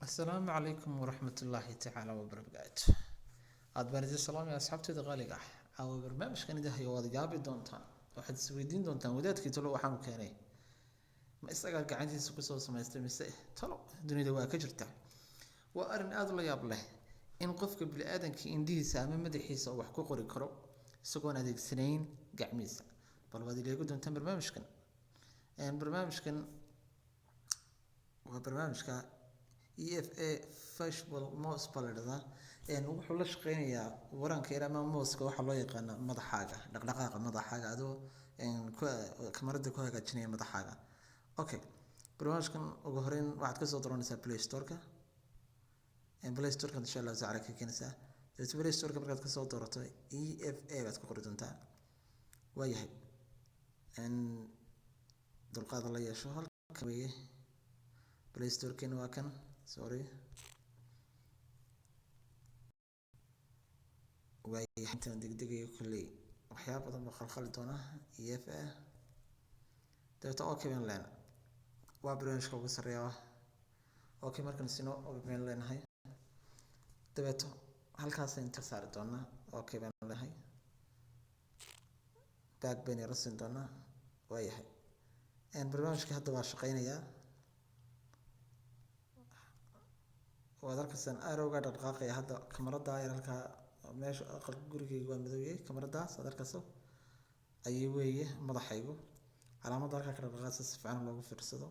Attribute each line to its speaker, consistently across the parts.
Speaker 1: Asalaamu calaykum waraxmatullaahi tacaala wabarakaatu. Aad baan idin salaamaya, asxaabteyda qaaliga ah. Caawa barnaamijkan idin hayo waad yaabi doontaan. Waxaad isweydiin doontaan, wadaadkii talo waxaanu keenay ma isagaa gacantiisa kusoo samaystay mise talo dunida waa ka jirta? Waa arrin aada u la yaab leh in qofka bini-aadanka indhihiisa ama madaxiisa uu wax ku qori karo isagoon adeegsanayn gacmihiisa. Bal waad ileegi doontaan barnaamijkan. Barnaamijkan waa barnaamijka EFA Visual Mouse baa la dhahdaa. Wuxuu la shaqeynayaa waranka yar ama mouse-ka waxaa loo yaqaana madaxaaga, dhaqdhaqaaqa madaxaaga, adoo kamarada ku hagaajinaya madaxaaga. Okay, barnaamijkan ugu horeyn waxaad kasoo dooranaysaa Play Store-ka. Play Store-ka insha Allahu tacala ka keenaysaa. Dabeetna Play Store-ka markaad kasoo doorato, EFA baad ku qori doontaa. Waayahay, dulqaad la yeesho. Halkan weeye Play Store-keena, waa kan. Sorry, waayahay, intaan degdegayo kolley waxyaaba badan baa khalkhali doona. EFA, dabeetna okay baan leenahay. Waa barnaamijka ugu sarreeya. Okay, markaan sino okay baan leenahay. Dabeeto halkaas inta saari doonaa, okay baan leenahay. Back baynu yara siin doonaa. Waayahay, barnaamijka hadda waa shaqeynayaa. Waad arkaysaan arrowga dhaqdhaqaaqaya. Hadda kamarada yar halkaa meesha aqalka gurigayga waa madow yahay. Kamaradaas aad arkayso ayay weeye madaxaygu. Calaamadda halkaa ka dhaqdhaqaaqaysa si fiican loogu fiirsado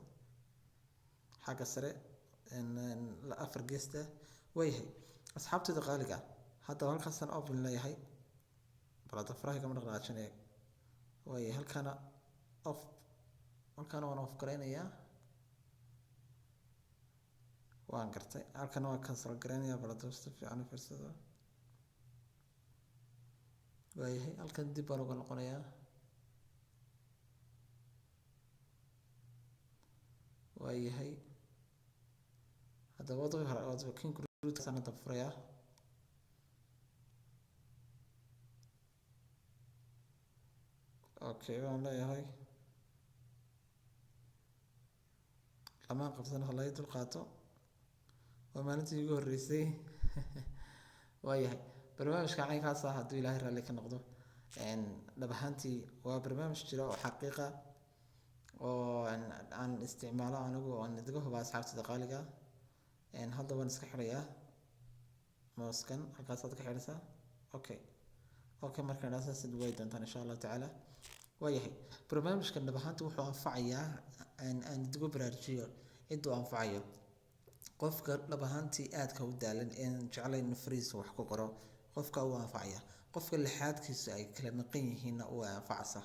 Speaker 1: xagga sare afar geesta. Waayahay, asxaabtayda qaaliga ah, hadda halkaasaan open leeyahay. Bal hadda faraha kama dhaqdhaqaajinaya. Waayahay, halkaana off, halkaana waan off garaynayaa. Waan gartay, halkana waa cancel garaynayaa. Bal hadda si fiican u fiirsado. Waayahay, halkan dib baan uga noqonayaa. Waayahay, haddaba wadada hore wadada king root-kaasaan hadda furayaa. Okay baan leeyahay. Lamaan qabsan, ha laga dul qaato, waa maalintii igu horreysay. Waayahay, barnaamijka caynkaas ah, hadduu Ilaahay raalli ka noqdo, dhab ahaantii waa barnaamij jira oo xaqiiqa oo aan isticmaalo anigu, aan idiga huba, asxaabtida qaaliga. Hadda waan iska xidhayaa mouse-kan. Halkaasaad ka xidhaysaa. Okay, markaan idhaa saasaad waayi doontaan insha Allahu tacaala. Waayahay, barnaamijkan dhab ahaantii wuxuu anfacayaa, aan idigu baraarujiyo ciduu anfacayo: qofka dhab ahaantii aadka u daalan een jeclayn in fariisa wax ku qoro, qofka uu anfacaya. Qofka lixaadkiisu ay kala maqan yihiinna uu anfacasa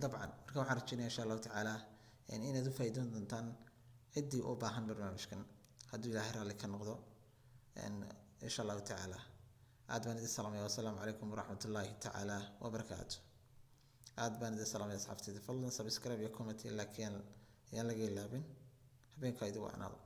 Speaker 1: dabcan. Marka waxaan rajeynaya insha Allahu tacaala inaad u faa'iidoon doontaan ciddii u baahan barnaamijkan, hadduu Ilaahay raalli ka noqdo, insha Allahu tacaala. Aad baan idin salaamaya. Wasalaamu calaykum waraxmatullaahi tacaala wabarakaatu. Aad baan idin salaamaya, asxaabteyda. Fadlan subscribe iyo comment, laakiin yaan laga ilaabin. Habeenka idigu wacnaado.